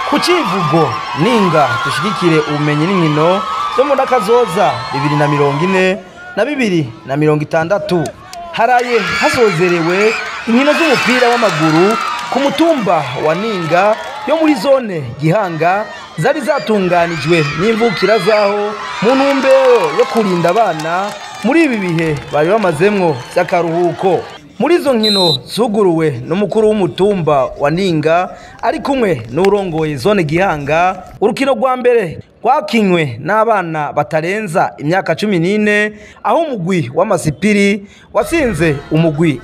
Ku civugo "Ninga dushigikire ubumenyi n'inkino zo mu ndakazoza 2040 na 2060", haraye hasozerewe inkino z'umupira w'amaguru ku mutumba wa Ninga yo muri zone Gihanga, zari zatunganijwe n'imvukira zaho mu ntumbero yo kurinda abana muri ibi bihe bari bamazemwo vy'akaruhuko. Muri izo nkino zuguruwe n'umukuru w'umutumba wa Ninga ari kumwe n'urongoye zone Gihanga, urukino rwa mbere rwakinywe n'abana batarenza imyaka 14, aho umugwi w'amasipiri watsinze umugwi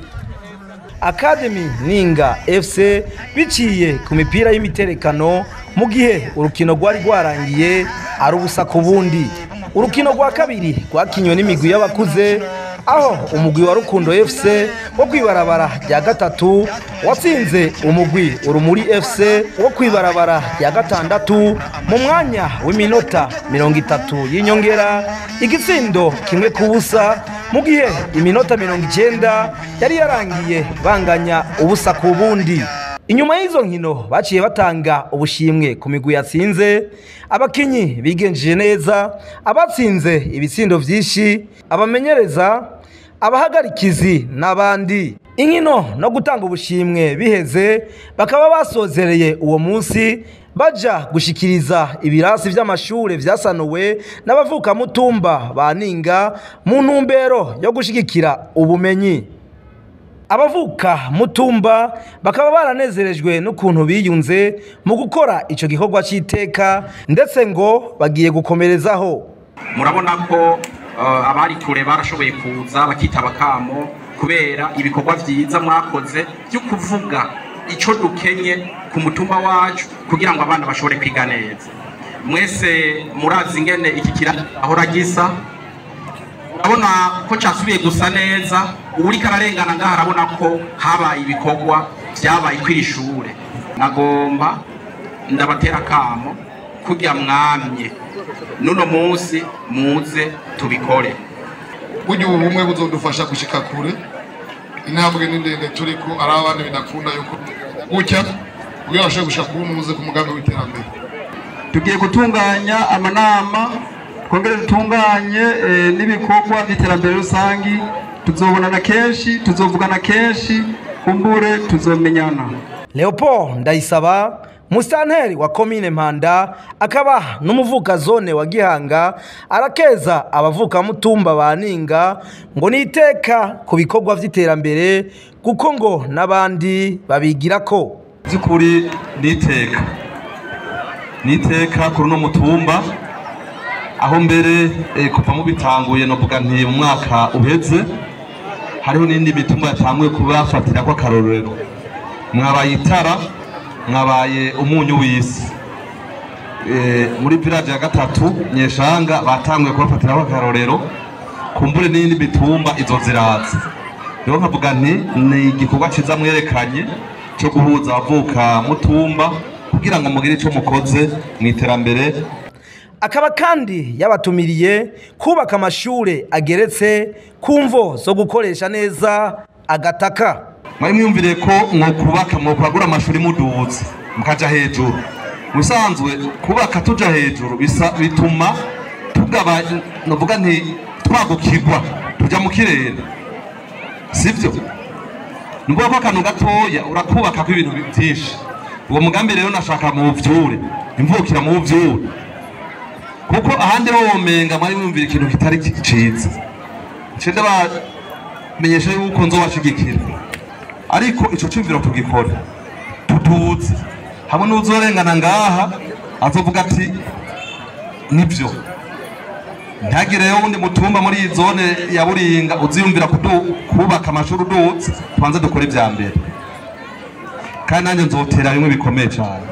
Academy Ninga FC biciye ku mipira y'imiterekano, mu gihe urukino rwari rwarangiye ari ubusa ku bundi. Urukino rwa kabiri rwakinywe n'imigwi y'abakuze, aho umugwi wa Rukundo FC wo kwibarabara rya gatatu watsinze umugwi Urumuri FC wo kwibarabara rya gatandatu mu mwanya w'iminota 30 y'inyongera, igitsindo 1-0, mu gihe iminota 90 yari yarangiye banganya 0-0. Inyuma y'izo nkino baciye batanga ubushimwe ku migwi yatsinze, abakinyi bigenjeje neza, abatsinze ibitsindo vyinshi, abamenyereza, abahagarikizi n'abandi. Inkino no gutanga ubushimwe biheze, bakaba basozereye uwo munsi baja gushikiriza ibirasi vy'amashure vyasanuwe n'abavukamutumba ba Ninga mu ntumbero yo gushigikira ubumenyi. Abavuka mutumba bakaba baranezerejwe n'ukuntu biyunze mu gukora ico gikorwa c'iteka, ndetse ngo bagiye gukomerezaho. Murabona ko abari kure barashoboye kuza bakitaba kamo kubera ibikorwa vyiza mwakoze byo kuvuga ico dukenye ku mutumba wacu kugira ngo abana bashobore kwiga neza. Mwese murazi ingene iki kirasi ahora gisa, urabona ko casubiye gusa neza. Uwuriko ararengana ngaha arabona ko habaye ibikorwa vyabaye kw'iri shure. Nagomba ndabatera akamo kurya mwamye n'uno munsi muze tubikore. Burya ubu bumwe buzodufasha gushika kure. Intambwe ni ndende turiko, ari abandi bidakunda yuko gutya kugira bashobore gushika ku muze ku mugambi w'iterambere. Tugiye gutunganya amanama, twongere dutunganye n'ibikorwa by'iterambere rusangi. Tuzobonana kenshi, tuzovugana kenshi, kumbure tuzomenyana. Leopold Ndayisaba, musitanteri wa komine Mpanda akaba n'umuvuka zone wa Gihanga, arakeza abavuka mutumba ba Ninga ngo niteka ku bikorwa vy'iterambere, kuko ngo n'abandi babigirako. By'ukuri niteka niteka kuri no mutumba, aho mbere kuva mu bitanguye novuga nti mu mwaka uheze hariho n'indi mitumba yatanguye kubafatira ko akarorero. Mwabaye itara, mwabaye umunyu w'isi. Muri village ya gatatu Nyeshanga batanguye kubafatira ko akarorero, kumbure n'indi mitumba izo ziraza. Rero nkavuga nti ni igikorwa ciza mwerekanye cyo guhuza abavuka mutumba kugira ngo mugire ico mukoze mu iterambere. Akaba kandi yabatumiriye kubaka amashure ageretse ku mvo zo gukoresha neza agataka. Mwari mwiyumvire ko mwokubaka, mwokwagura amashuri muduze mukaja hejuru. Musanzwe kubaka tuja hejuru bisa bituma tugaba, novuga nti twagukirwa tuja mu kirere, sivyo? Nuvuga ko akantu gatoya urakubaka ko ibintu byinshi. Uwo mugambi rero nashaka muvyure, imvukira muvyure, kuko ahandi ho womenga mwari mwumvira ikintu kitari ciza. Nce ndabamenyesha yuko nzobashigikira, ariko ico cimviro tugikora tuduze hamwe n'uzorengana ngaha azovuga ati nivyo. Ntagireyo wundi mutumba muri iyi zone ya Buringa uziyumvira kubaka amashuri uduze, tubanze dukore ivya mbere, kandi nanjye nzotera bimwe bikomeye cyane.